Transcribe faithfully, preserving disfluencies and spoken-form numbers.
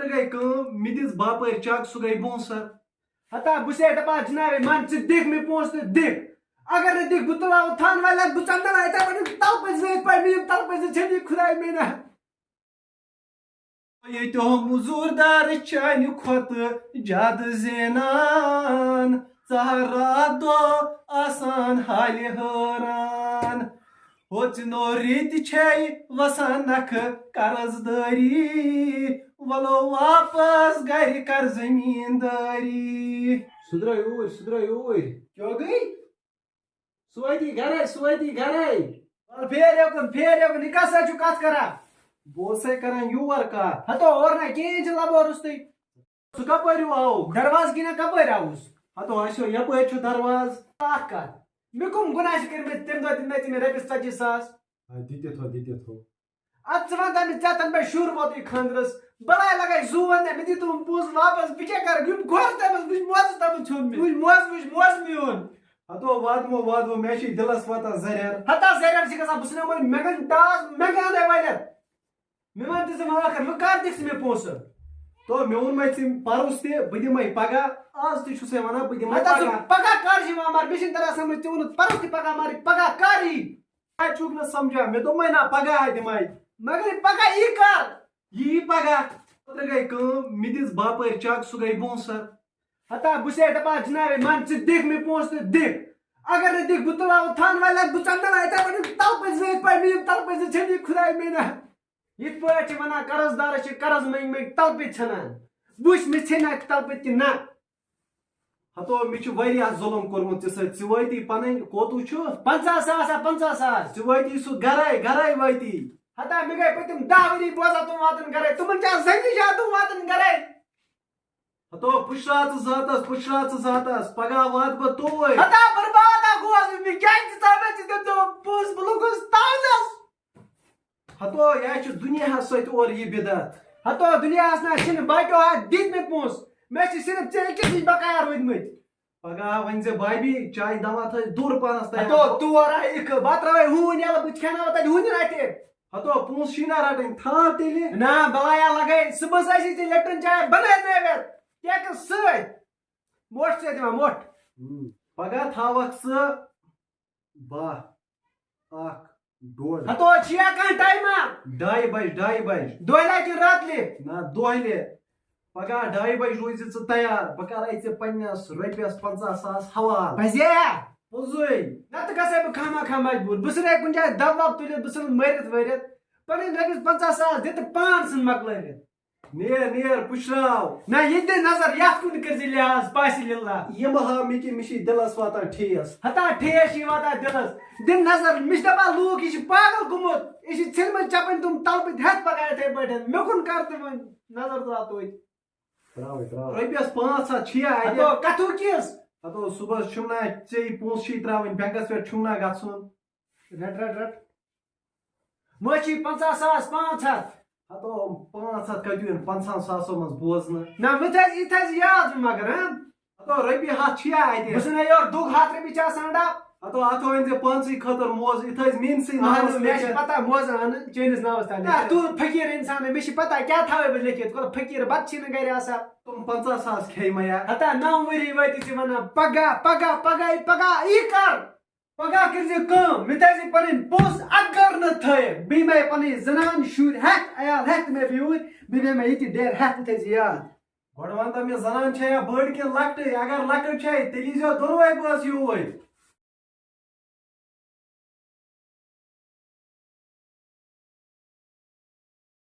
گٔے کٲم، مےٚ دِژ باپٲرۍ چَک، سُہ گٔے بونسر۔ ہتا بہٕ چھسے دپان جنابے، من ژٕ دِکھ مےٚ پونسہٕ تہٕ دِکھ۔ اگر نہٕ دِکھ، بہٕ تُلہٕ ہاو تھانہٕ والٮ۪ن، بہٕ ژمناوان یِتھے پٲٹھۍ تلہٕ پٔتۍ زٕ، یِتھ پٲٹھۍ مےٚ یِم تلہٕ پٔتۍ زٕ ژھیٚنۍ، خداے میٛانہ۔ ییٚتہِ ہو مٔزوٗردار چانہِ کھۄتہٕ زیادٕ زینان، ژٕ ہا راتھ دۄہ آسان حالہِ حٲران۔ ہوٚژِ نو ریٚتۍ چھے وسان نکھٕ قرض دٲری، ولو واپس گرِ کر زمیٖندٲری۔ سُہ درٛاو اوٗرۍ، سُہ درٛاو اوٗرۍ۔ کیٛاہ گٔے؟ سُہ واتی گرے، سُہ واتی گرے۔ وَلہٕ پھیر یوکُن، پھیر یوکُن، یہِ کَس سۭتۍ چھُ کَتھ کران؟ بہٕ اوسَے کران یور کَتھ۔ ہَتو، اورٕ نہ کِہیٖنۍ چھِ لَبو روٚستُے۔ سُہ کَپٲرۍ ہیوٗ آوُکھ؟ دروازٕ کِنۍ کَپٲرۍ آوُس؟ ہَتو، اَسہِ یَپٲرۍ چھُ دروازٕ۔ اَکھ کَتھ، مےٚ کٕم گُناہ چھِ کٔرمٕتۍ تَمہِ دۄہ دِتۍ مےٚ ژےٚ مےٚ رۄپیَس ژَتجی ساس؟ آ، دِتِتھ ہو، دِتِتھ ہو۔ اَدٕ ژٕ وَن تہٕ مےٚ، ژےٚ تَنہٕ پٮ۪ٹھ شُر ووتُے خانٛدرَس، بَلاے لَگے زُو وَنٛدٕ، مےٚ دِ تِم پونٛسہٕ واپَس، بہٕ کیٛاہ کَرٕ؟ یِم گۄر تَمہِ منٛز وٕچھ موزٕ تَمہِ منٛز ژھیوٚن مےٚ۔ وٕچھ موزٕ، وٕچھ موزٕ میون۔ ہَتو وادمو وادمو، مےٚ چھِ دِلَس واتان زَرٮ۪ر۔ ہَتا زَرٮ۪ر چھِ گژھان، بہٕ ژھٕنَے وۄنۍ مٮ۪نٛگَن ٹاس، مٮ۪نٛگہٕ اَنَے وۄنۍ۔ مےٚ وَن تہٕ ژٕ وۄنۍ ٲخٕر، وۄنۍ کَر دِکھ ژٕ مےٚ پونٛسہٕ؟ تو مےٚ ووٚن مَے ژےٚ پَرُس تہِ، بہٕ دِمَے پَگاہ، آز تہِ چھُسَے وَنان بہٕ دِمَے ہَتا ژٕ پَگاہ۔ پَگاہ کَر چھِ یِوان؟ مگر مےٚ چھِنہٕ تَران سَمٕجھ، ژےٚ ووٚنُتھ پَرُس تہِ پَگاہ، مگر یہِ پَگاہ کَر یی؟ کَتہِ چھُکھ نہٕ سَمجھان؟ مےٚ دوٚپمَے نا پَگاہ دِمَے۔ مگر یہِ پَگاہ یی کَر؟ یی پَگاہ۔ اوترٕ گٔے کٲم، مےٚ دِژ باپٲرۍ چَک، سُہ گٔے بونٛسَر۔ ہتا بہٕ چھسے دپان جنابے، من ژٕ دِکھ مےٚ پونٛسہٕ تہٕ دِکھ۔ اگر نہٕ دِکھ، بہٕ تُلہٕ ہاو تھانہٕ والٮ۪ن، بہٕ ژمناوان یِتھے پٲٹھۍ تلہٕ پٔتۍ زٕ، یِتھ پٲٹھۍ مےٚ یِم تلہٕ پٔتۍ زٕ ژھیٚنۍ، خداے میٛانہ۔ یِتھ پٲٹھۍ چھِ ونان، قرض دارس چھِ قرض منٛگۍ منٛگۍ تلہٕ پٔتۍ ژھٮ۪نان۔ وٕچھ مےٚ ژھیٚنۍ نہ تلہٕ پٔتۍ کِنہٕ نہ۔ ہتو، مےٚ چھُ واریاہ ظُلُم کوٚرمُت ژےٚ سۭتۍ۔ ژٕ وٲتی پنٕنۍ کوتُو چھُ؟ پنٛژاہ ساس ہا، پنٛژاہ ساس۔ ژٕ وٲتی سُہ گرے، گرے وٲتی۔ ہتا مےٚ گٔے پٔتِم دَہ ؤری بوزان تِم واتن گرے۔ تِمن چھا زنٛگہِ جادو واتن گرے؟ ہتو، پُشراو ژٕ زاتس، پُشراو ژٕ زاتس، پگاہ واتہٕ بہٕ توٗرۍ۔ ہتا برباد ہا گوس بہٕ، مےٚ کیٛازِ دِژاو مےٚ ژےٚ تٔمۍ دۄہن پونٛسہٕ؟ بہٕ لوٚگُس تاونس۔ ہتو، یہِ ہا چھُ دُنیاہس سۭتۍ اورٕ یہِ بِدعت۔ ہتو، دُنیاہس نہ چھِنہٕ، باقیو ہا دِتۍ مےٚ پونٛسہٕ، مےٚ چھِ صرف ژےٚ أکِس نِش بقایا روٗدۍمٕتۍ۔ پگاہ ؤنۍ زِ بھابی، چایہِ دوا تھٲے دوٗر پہنس تیار۔ ہتو، تور ہا اِکھ، بہٕ ترٛاوے ہوٗنۍ یَلہٕ، بہٕ کھٮ۪ناوٕ تَتہِ ہوٗنٮ۪ن اَتھِ۔ ہتو، پونٛسہٕ چھی نا رٹٕنۍ، تھاو تیٚلہِ۔ نا، بلایا لگے، صُبحس آسی ژےٚ لیپٹن چاے بنٲوِتھ، کیکس سۭتۍ۔ موٹھ ژٕ دِوان، موٹھ۔ ہم، پگاہ تھاوکھ ژٕ باہ، اکھ، ڈوڈ۔ ہتو، چھِیا کانٛہہ ٹایما؟ ڈاے بج، ڈاے بج۔ دۄہلہِ کِنہٕ راتلہِ؟ نہ، دۄہلہِ۔ پگاہ ڈاے بج روٗزِ ژٕ تیار، بہٕ کرے ژےٚ پننِس رۄپیس پنٛژاہ ساس حوال۔ پزے؟ پوٚزُے۔ نتہٕ گژھے بہٕ خامہ خامہ مجبوٗر۔ بہٕ ژھٕنہٕ کُنہِ جایہِ دب وب تُلِتھ، بہٕ ژھٕنہٕ مٔرِتھ ؤرِتھ۔ پنٕنۍ رۄپیس پنٛژاہ ساس دِ تہٕ پان ژھٕن مۄکلٲوِتھ۔ نیر، نیر، پُشراو۔ نہ، یہِ تہِ نظر، یتھ کُن کٔرزِ لحاظ، پاسہِ لِلہ۔ یِم ہا مےٚ کہِ، مےٚ چھِ دِلس واتان ٹھیس۔ ہتا ٹھیس چھِ واتان دِلس۔ دِ نظر، مےٚ چھِ دپان لوٗکھ، یہِ چھِ پاگل گوٚمُت۔ یہِ چھِ ژھِنمٕتۍ چپٕنۍ تِم تلہٕ پٔتۍ ہٮ۪تھ پکان یِتھے پٲٹھۍ۔ مےٚ کُن کر تہٕ وۄنۍ نظر ترٛاو توتہِ۔ ترٛاوٕے، ترٛاوٕے۔ رۄپیس پانٛژھ ہتھ چھِیا اتہِ؟ ہتو، کتھوٗ کِس؟ ہتو، صُبحس چھُم نا ژےٚ یہِ پونٛسہٕ چھی ترٛاوٕنۍ بینکس پٮ۪ٹھ، چھُم نا گژھُن؟ رٹ، رٹ، رٹ۔ مٲچھی پنٛژاہ ساس پانٛژھ ہتھ۔ ہتو، پانٛژھ ہتھ کتہِ یِن؟ پنٛژاہن ساسو منٛز بوزنہٕ۔ نہ، وۄنۍ تھٲیزِ، یہِ تھٲیزِ یاد وۄنۍ مگر، ہاں؟ ہتو، رۄپیہِ ہتھ چھِیا اتہِ؟ بہٕ چھُس نہ یورٕ دُگ ہتھ رۄپیہِ چھِ آسان ڈب۔ ہتو، اتھ ؤنۍ زِ پانسٕے خٲطرٕ موزٕ، یہِ تھٲیزِ میٛٲنسٕے اہن ناوس حظ، مےٚ چھِ لیکھِتھ۔ پتہ موزٕ اہن حظ چٲنِس ناوس تام نہ، لیکھِتھ۔ تُہُنٛد فقیٖر انسان، مےٚ چھِ پتہ کیٛاہ تھاوے بہٕ لیکھِتھ، کوٚر فقیٖر بتہٕ چھی نہٕ گرِ آسان۔ تِم پنٛژاہ ساس کھیٚیہِ مےٚ یا؟ ہتا نو ؤری وٲتی ژےٚ ونان، پگاہ، پگاہ، پگاہ، پگاہ، یی کر؟ پگاہ کٔرزِ کٲم، مےٚ تھٲیزِ پنٕنۍ پونٛسہٕ اگر نہٕ تھٲیِکھ، بیٚیہِ مےٚ پنٕنۍ زنان، شُرۍ ہٮ۪تھ، عیال ہٮ۪تھ مےٚ بیوٗٹھ، بیٚیہِ بیٚہہِ مےٚ ییٚتی ڈیرٕ ہٮ۪تھ، تہِ تھٲیزِ یاد۔ گۄڈٕ وَن تہٕ مےٚ، زنان چھےٚ یا بٔڑ کِنہٕ لۄکٹٕے؟ اگر لۄکٕٹ چھے، تیٚلہِ ییٖزیو دۄنوَے بٲژ یوٗرۍ۔